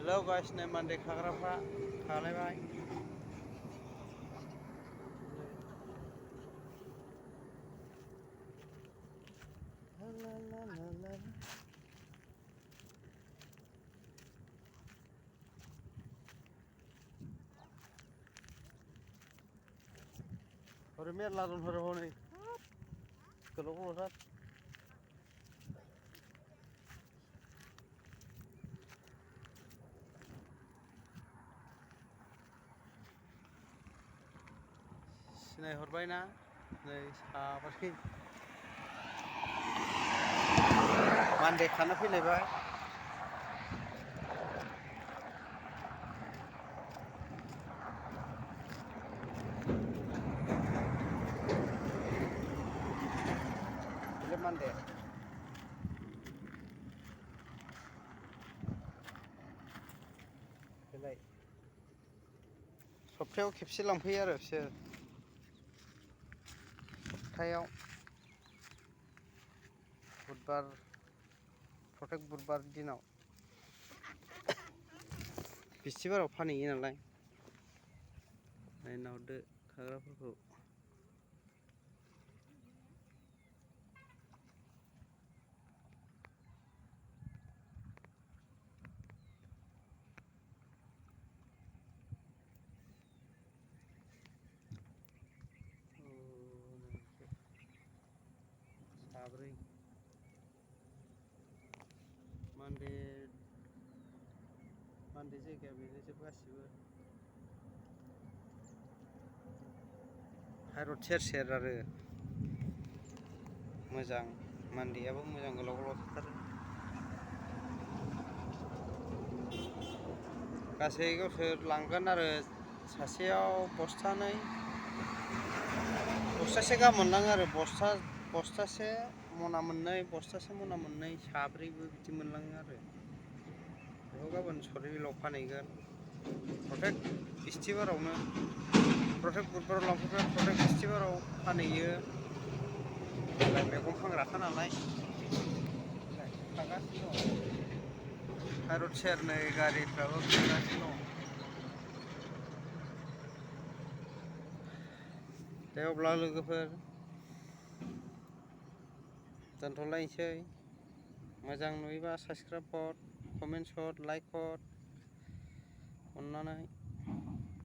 hello guys नै मानदे खाग्राफ्रा खालायबाय हरै मेरला दं हरै हनै गोलाव गोलावथार सिनायहरबायना नै साबाखै मानदे खाना फैलायबाय मानदे बेलाय सप्तायाव खेबसे लांफैयो आरो बिसोर सप्तायाव बुधबार प्रतेक बुधबार दिनाव बिस्थिबाराव फानहैयो नालाय नायना हरदो खाग्राफोरखौ साब्रै मानदे जायगाया बेनोजोब गासिबो हाइरड सेर सेर आरो मोजां मानदेयाबो मोजां गोलाव गोलाव थाथारो गासै गावसोर लांगोन आरो सासेयाव बस्थासे गाहाम मोनलाङो आरो बस्थासे मना मोननै साब्रैबो बिदि मोनलाङो आरो बेखौ गाबोन सरिबिलाव फानहैगोन प्रतेक बिस्थिबारावनो प्रतेक बुधबाराव लांफैगोन प्रतेक बिस्थिबाराव फानहैयो मैगं फानग्राखा नालाय थांगासिनो दं हाइरड सेरनै गारिफ्राबो खारगासिनो दं दे अब्ला लोगोफोर दोनथ'लायनोसै मोजां नुयोबा साबसक्राइब हर कमेन्ट हर लाइक हर अननानै